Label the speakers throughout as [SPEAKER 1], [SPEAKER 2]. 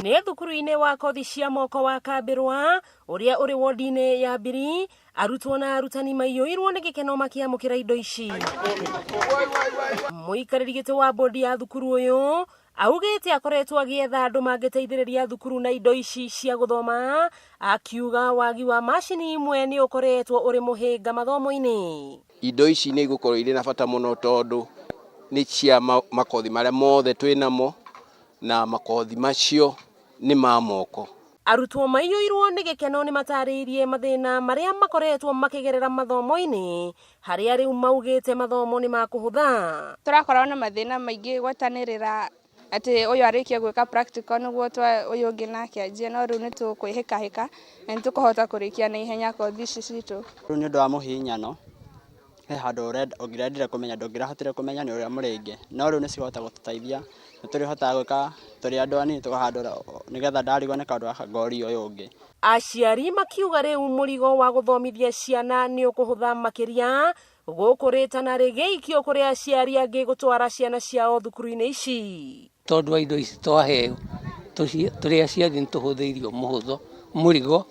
[SPEAKER 1] Nĩ thukuru-inĩ wa kothi cia moko wa Kambĩrwa ũrĩa ũrĩ wodi-inĩ ya Mbiri, arutwo na arutani maiyũirwo nĩ gĩkeno makĩamũkĩra indo ici. Mũikarĩri gĩtĩ wa bodi ya thukuru ũyũ augĩte akoretwo agĩetha andũ mangĩteithĩrĩria thukuru na indo ici cia gũthoma, akiuga wagi wa macini imwe nĩ ũkoretwo ũrĩ mũhĩnga mathomo-inĩ.
[SPEAKER 2] Indo ici nĩ igũkorwo irĩ na bata mũno tondũ nĩ cia makothi marĩa mothe twĩ namo, na makothi macio nĩ ma moko.
[SPEAKER 1] Arutwo maiyũirwo nĩ gĩkeno nĩ matarĩirie mathĩna marĩa makoretwo makĩgerera mathomo-inĩ, harĩa rĩu maugĩte mathomo nĩ makũhũtha.
[SPEAKER 3] Tũrakorwo na mathĩna maingĩ gwetanĩrĩra atĩ ũyũ arĩkie gwĩka practical nĩguo ũyũ ũngĩ nake anjie, no rĩu nĩ tũkwĩhĩkahĩka na nĩ tũkũhota kũrĩkia na ihenya kothi ici citũ.
[SPEAKER 4] Rĩu nĩ ũndũ wa mũhihinyano, he handũ ũngĩrendire kũmenya ndũngĩrahotire kũmenya nĩ ũrĩa mũrĩ aingĩ, no rĩu nĩ cikũhota gũtũteithia, nĩ tũrĩhotaga gwĩka tũrĩ andũ anini tũkahandũra nĩgetha ndarigwo nĩ kaũndũ gaka ngoria ũyũ ũngĩ.
[SPEAKER 1] Aciari makiuga rĩu mũrigo wa gũthomithia ciana nĩ ũkũhũtha makĩria, gũkũ rĩtana rĩgĩikio kũrĩ aciari angĩ gũtwara ciana ciao thukuru-inĩ ici.
[SPEAKER 5] Tondũ wa indo ici twaheo, tũrĩ aciari nĩ tũhũthĩirio mũhũthũ mũrigo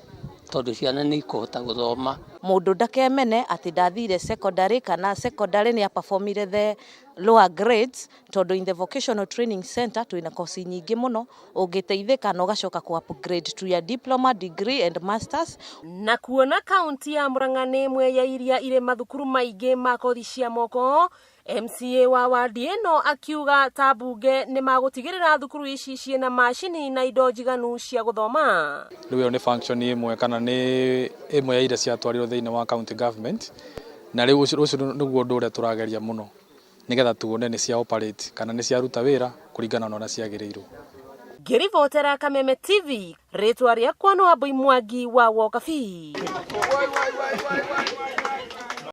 [SPEAKER 5] tondũ ciana nĩ ikũhota gũthoma.
[SPEAKER 6] Mũndũ ndakemene atĩ ndathire secondary kana secondary nĩ aperformire the lower grades, tondũ in the vocational training center twĩna kosi nyingĩ mũno ũngĩteithĩka na ũgacoka ku upgrade to your diploma, degree and masters.
[SPEAKER 1] Na kuona kaunti ya Murang'a nĩ ĩmwe ya iria irĩ mathukuru maingĩ ma kothi cia moko, MCA wa wadi ĩno akiuga ta mbunge nĩ magũtigĩrĩra thukuru ici ciĩna macini na indo njiganu cia gũthoma.
[SPEAKER 7] Rĩu ĩyo nĩ function ĩmwe kana nĩ ĩmwe ya iria ciatwarirwo thĩinĩ wa county government, na rĩu ũcio nĩguo ũndũ ũrĩa tũrageria mũno nĩgetha tuone nĩ cia operate kana nĩ ciaruta wĩra kũringana na ũrĩa ciagĩrĩirwo.
[SPEAKER 1] Ngĩribotera Kameme TV, rĩtwa rĩakwa nĩ Wambui Mwangi wa Wokabi.